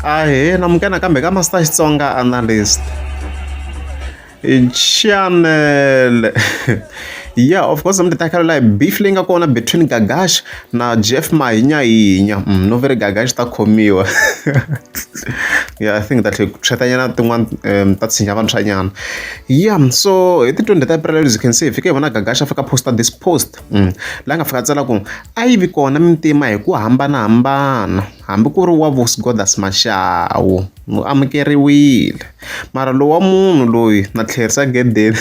Ahee namukela nakambe ka Master Xitsonga Analyst channel. Yeah, of course mi ta khala beef leyi nga kona between Gagash na Jeff Mahinyahinya. No veri Gagash ta khomiwa. Yeah, I think that ku tshwetanyana tin'wana ta tshinya vantshwanyana. Yeah, so hi ti 20 ta April, as you can see, hi fike hi vona Gagash a fika posta this post. La nga fika tsala ku a yi vi kona mintima hi ku hambanahambana hambi ku ri wa Vosgodas Mashawu u amukeriwile mara lowa munhu loyi na tlherisa gedeni.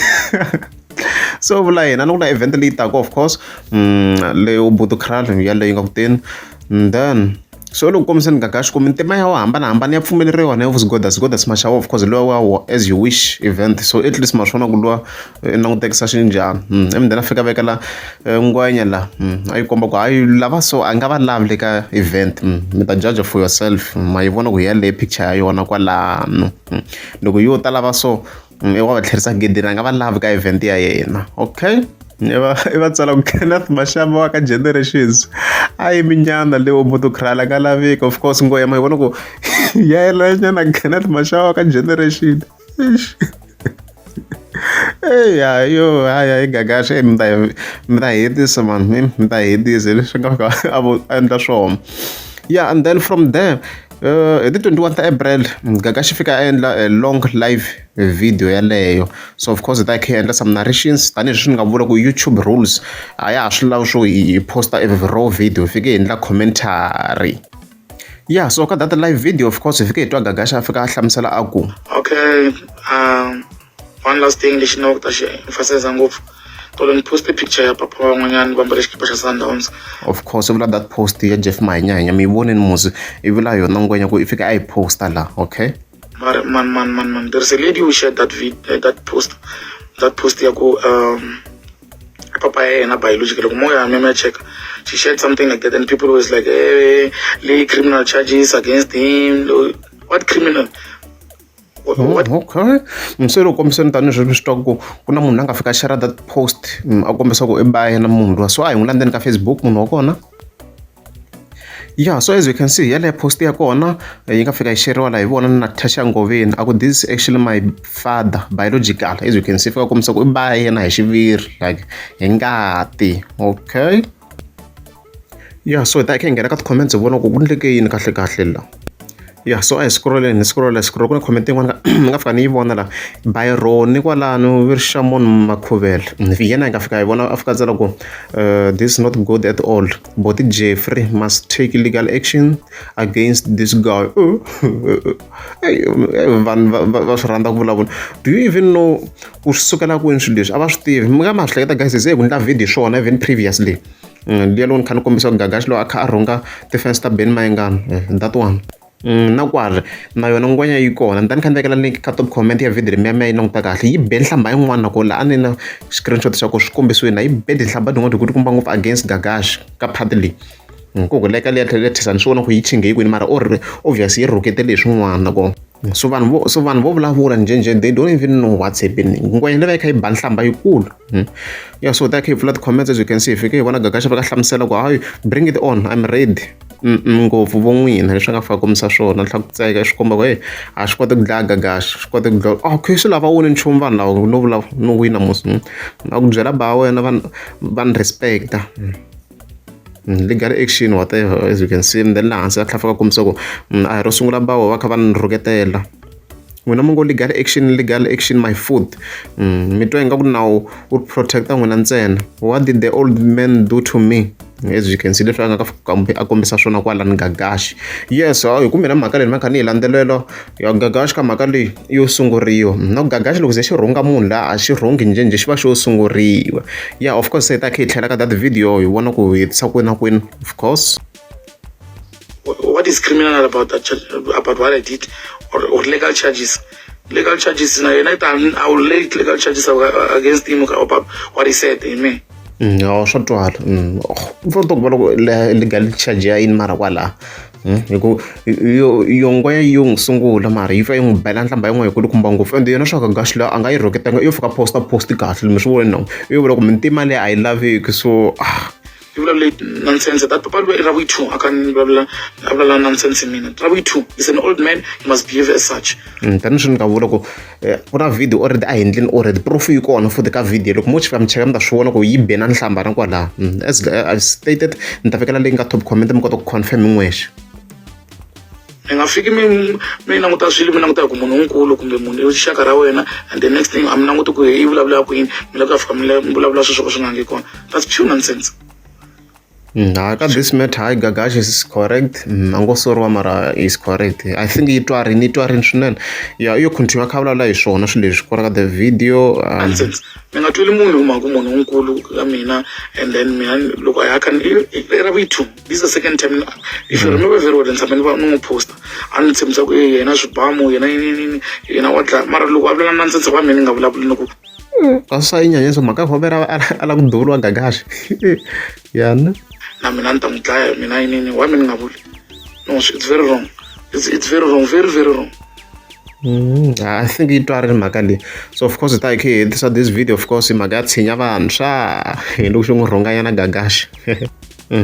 So vula yena ni ku na event leyi taka, of course, leyo Butu Kral yaleyo yi nga ku teni. And then so loko kombiseni Gagash ku mintima ya hambanahambana ya pfumeleriwa na ya Vosgodas Godas Mashawu, of course, luwa wa As You Wish event. So at least ma swona ku luwa i langutekisa xinjhani. Ivi then a fika vekela ngwenya la a yi komba ku hayi lava so a nga va lavi le ka event. Mi ta judge for yourself, ma yi vona ku hi yaleyo picture ya yona kwalano. Loko yo ta lava so i wa va tlherisa gedeni, a nga va lavi ka event ya yena. Okay, i va tsala ku Kenneth Mashaba wa ka Generations a yimi nyana leyo Motocral a nga laveki. Of course ngoya ma yi vona ku ya yelana Kenneth Mashaba wa ka Generation. Eya yo hayi hayi Gagash, mi ta hetisa man, mi ta hetisa leswi nga fika a vo endla swona. Yeah, and then from there, hi ti 21 ta April, Gagash fika a endla a long live video yaleyo. So of course hi ta kha hi endla some narrations tanihileswi ni nga vula ku YouTube rules a ya ha swi lavi swo hi posta a raw video, hi fike hi endla commentary. Yeah, so ka that live video, of course, hi fike hi twa Gagash a fika a hlamusela a ku: Okay, one last thing lexi ni ta xi emphasize ngopfu, tolo ni poste picture ya papa van'wanyana va mbale xikipa xa Sundowns. Of course i vula that post ya Jeff Mahinyahinya, mi yi voneni musi, i vula yona ngwenya ku i fika a yi posta la. Okay. Mara man, man, man, man, there's a lady who shared that vid, that post, that post ya ku papa ya yena biological, loko mo ya mi ya check, she shared something like that and people was like, "Hey, lay criminal charges against him." What criminal? What? Oh, okay, se loko kombiseni tanihi sweswi swi twa ku ku na munhu la nga fika share that post, a kombisa ku i ba yena munhu luwa. So a hi n'wi landzeni ka Facebook munhu wa kona. Yeah, so as you can see, yaleyo post ya kona yi nga fika yi sheriwa la hi vona na Natasha Ngoveni a ku, "This is actually my father biological." As you can see, fika kombisa ku i ba yena hi xiviri, like hi ngati. Okay, yeah, so hi ta hi kha hi nghena ka ti-comments hi vona ku ku endleke yini kahle kahle la. Yeah, so a hi scrolleni, hi scroll, hi scroll, ku na comment yin'wana ni nga fika ni yi vona la by Roni kwalano vi ri Shamon Makhuvela. Hi yena hi nga fika hi vona a fika tsala ku, "This is not good at all. Boti Jeffrey must take legal action against this guy." Vanhu va swi rhandza ku vulavula. Do you even know ku swi sukela kwini swilo leswi? A va swi tivi. Mi nga ma swi hleketa guys, se hi ku endla video hi swona even previously. Liya loko ni kha ni kombisa ku Gagash loyi a kha a rhunga ti-fans ta Benny Mayengani, that one. Na kwale na yona ngwenya yi kona, ni ta ni kha ni vekela link ka top comment ya video leyi, mi ya yi languta kahle. Yi be nhlamba yin'wana na kona la a ni na screenshot xa ku swi kombisiwini na yi be tinhlamba tin'wana hi ku ti komba ngopfu against Gagash ka part leyi. Ku ku leka liya tlhela ni swi vona ku yi chinge hi kwini, mara or obvious yi rhuketele hi swin'wana na kona. So vanhu vo vulavula njhenjhe, they don't even know what's happening. Ngwenya leyi va yi kha yi ba nhlamba yikulu. Yeah, so ta kha yi pfula ti-comments, as you can see, hi fike hi vona Gagash va ka hlamusela ku hayi, bring it on, I'm ready. Ngopfu vo n'wina leswi a nga fika kombisa swona tlha ku tseka swi komba ku hey, a swi koti ku dlaya Gagash, swi koti ku dlaya. Okay, swi lava wini nchumu vanhu lava no vula no wina musi na ku byela ba wena van van respecta. Legal action, whatever. As you can see, then laha hansi a tlhela fika kombisa ku a hi ro sungula bawo va kha va ni rhuketela. N'wina mi ngo legal action, legal action my foot. Mi twa ingaku nawu wu protecta n'wina ntsena. What did the old man do to me? As you can see, leswi a nga ka a kombisa swona kwalani Gagash. Yes, hi ku mina mhaka leyi ni kha ni yi landzelela ya Gagash ka mhaka leyi yo sunguriwa na ku Gagash loko ze xi rhunga munhu laha a xi rhungi njhenjhe, xi va xo sunguriwa. Yeah, of course se hi ta kha hi tlhela ka that video hi vona ku hi hetisa kwini na kwini, of course. What is criminal about that, about what I did, or legal charges? Legal charges na yena I will lay legal charges against him about what he said in me. Ya swa twala u fanele ku va loko legal charge ya yini mara kwalaha hi ku yo yo ngwenya yi yo n'wi sungula mara yi pfa yi n'wi bela nhlamba yin'wana yi kulukumba ngopfu. Ende yena swa Gagash la a nga yi rhuketanga, yo fika posta post kahle mi swi vona na yo vula ku mintima leyi a yi laveki. So ah. Yi vulavule nonsense that papa i ra vuyi-two a kha ni vulavula a vulavula nonsense mina ra vuyi-two is an old man, he must behave as such. Tanihi sweswi ni nga vula ku ku na video already a hi endleni already proof yi kona futhi ka video loko mo fika mi cheka mi ta swi vona ku yi be na nhlamba na kwalaho. As I stated ni ta vekela leyi nga top comment mi kota ku confirm hi n'wexe. Mi nga fiki mi mi languta swilo mi languta hi ku munhu unkulu kumbe munhu i xaka ra wena and the next thing a mi languti ku i vulavula ku yini mi lava ku ya fika mi vulavula swilo swo ka swi nga ngi kona. That's pure nonsense. Ha ka this matter hayi Gagash is correct. A ngo soriwa mara is correct. I think yi twarini yi twarini swinene. Ya i yo continue a kha a vulavula hi swona swilo leswi kwala ka the video. Nonsense. Mi nga tweli munhu hi mhaka ku munhu unkulu ka mina and then mina loko a ya kha i ra vuyi-two. This is the second time, if you remember very well, ni tshame ni va ni n'wi posta a ni tshembisa ku yena swibamu yena yini yena wa dlaya mara loko a vulavula nonsense wa mina ni nga vulavuli ni ku a swa yi nyanyisa mhaka ya a lava ku duvuriwa Gagash yana na mina ni ta n'wi dlaya mina yinini why mina ni nga vuli no it's very wrong it's very wrong, very very wrong. I think yi twarile mhaka leyi so of course hi ta hi kha hi hetisa this video of course mhaka ya tshinya vantshwa hi loko xi n'wi rhunganyana Gagash.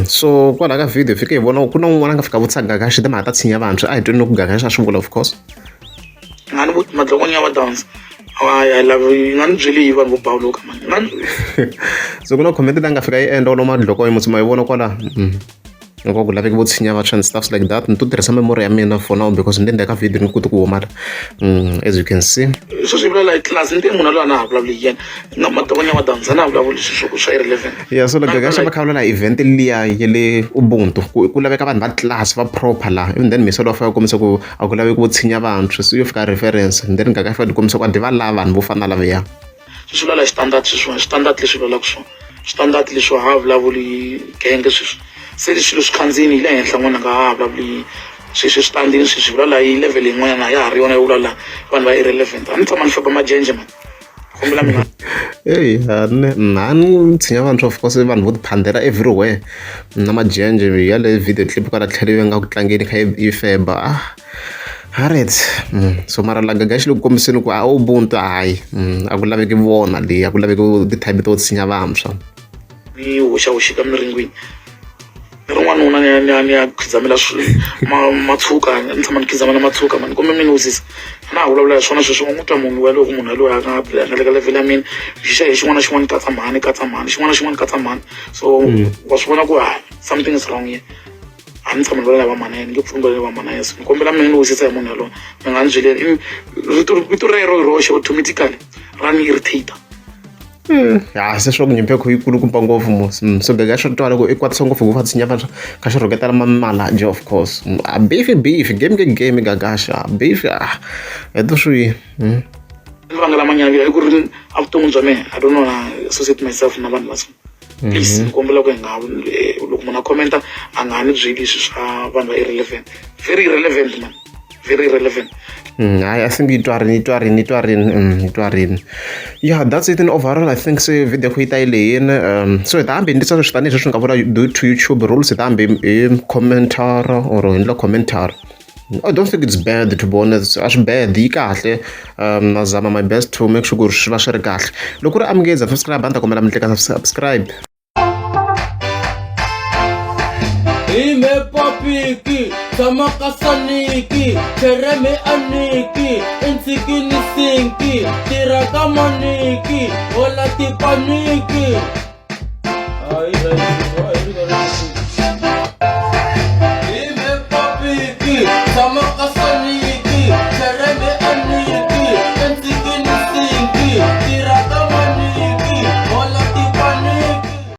So kwalaho ka video hi fike hi vona ku na un'wana a nga fika vutisa Gagash timhaka ta tshinya vantshwa a hi tweni loko Gagash a swi vula of course. Nga ni madlokweni ya va dance a lavi nga ni byeli hi vanhu vo bawuluka mani. So ku na comment leyi nga fika yi endla wolowo madloko mutshama yi vona kwalaho. Loko ku laveka vo tshinya vantshwa and stuffs like that ni to tirhisa memory ya mina for now because ni le ndzhaku ka video ni koti ku huma la as you can see. Sweswi hi vulavula hi class ni te munhu loyi a na ha vulavuli hi yena na madlokweni ya va dance a na ha vulavuli swilo swa irrelevant. Yeah so loko Gagash va kha vulavula hi event liya ya le Ubuntu ku laveka vanhu va class va proper la and then Misa loyi a fika a kombisa ku a ku laveki vo tshinya vantshwa so yo fika reference and then Gagash va kombisa ku a va lava vanhu vo fana na lavaya. Sweswi vulavula hi standard sweswiwani standard leswi vulaka swona standard leswi ha vulavuli genge sweswi se swilo swi khandziyini yi le henhla n'wananga ha vulavuli sweswi swi sweswi vulavula hi level yin'wanyana ya ha ri yona yo vulavula vanhu va irrelevant a ni tshama ni famba majenje mani kombela mina. Eyi a ni tshinya vantshwa of course vanhu vo tiphandela everywhere na majenje ya le video clip kwala tlhelo yi nga ku tlangeni kha yi feba ah. Alright, so mara la Gagash le ku kombiseni ku a Ubuntu hayi a ku laveki vona leyi a ku laveki ti-type to tshinya vantshwa. Ni hoxahoxeka miringweni ni ri n'wanuna ni ya ni ya ni ya khidzamela matshuka ni tshama ni khidzamela matshuka mani kumbe mi ni wisisa a na ha vulavula hi swona sweswi wa n'wi twa munhu yaloye ku munhu yaloye a nga a nga le ka level ya mina xi xa hi xin'wana na xin'wana katsa mhani katsa mhani xin'wana na xin'wana katsa mhani so wa swi vona ku hayi something is wrong here. A ni tshama ni vulavula na va mhani ya yena ni nge pfuki ni vulavule na va mhani ya yena so ni kombela mi ni wisisa hi munhu yaloye mi nga ni byeleni rito vito rero hi roxe automatically ra ni irritate. Ya se swa ku nyimpi yi kulukumba ngopfu mos so Gagash swa twala ku i kwatisa ngopfu hikuva tshinya vantshwa kha xi rhuketela malaje of course a beef beef game ke game Gagash a beef a hi to swi. Ni vangela manyavi i ku ri evuton'wini bya mina I don't wanna associate myself na vanhu va so. Please ni kombela ku hi nga loko munhu a comment-a a nga ha ni byeli swilo swa vanhu va irrelevant very irrelevant man very irrelevant. Hayi I think yi twarini yi twarini yi twarini yi twarini yeah that's it in overall I think se video yi ta yi lehini so hi ta hambi hi endlisa sweswi tanihi sweswi nga vula due to YouTube rules hi ta hambi hi commentary or hi endla commentary. I don't think it's bad to be honest a swi bad yi kahle na zama my best to make sure ku ri swi va swi ri kahle loko ku ri amukeza subscribe a ni ta kombela mi tleka subscribe. Hime papiki tshama ka saniki chereme aniki intsikini sinki tirha ka maniki hola tipaniki. Hayi.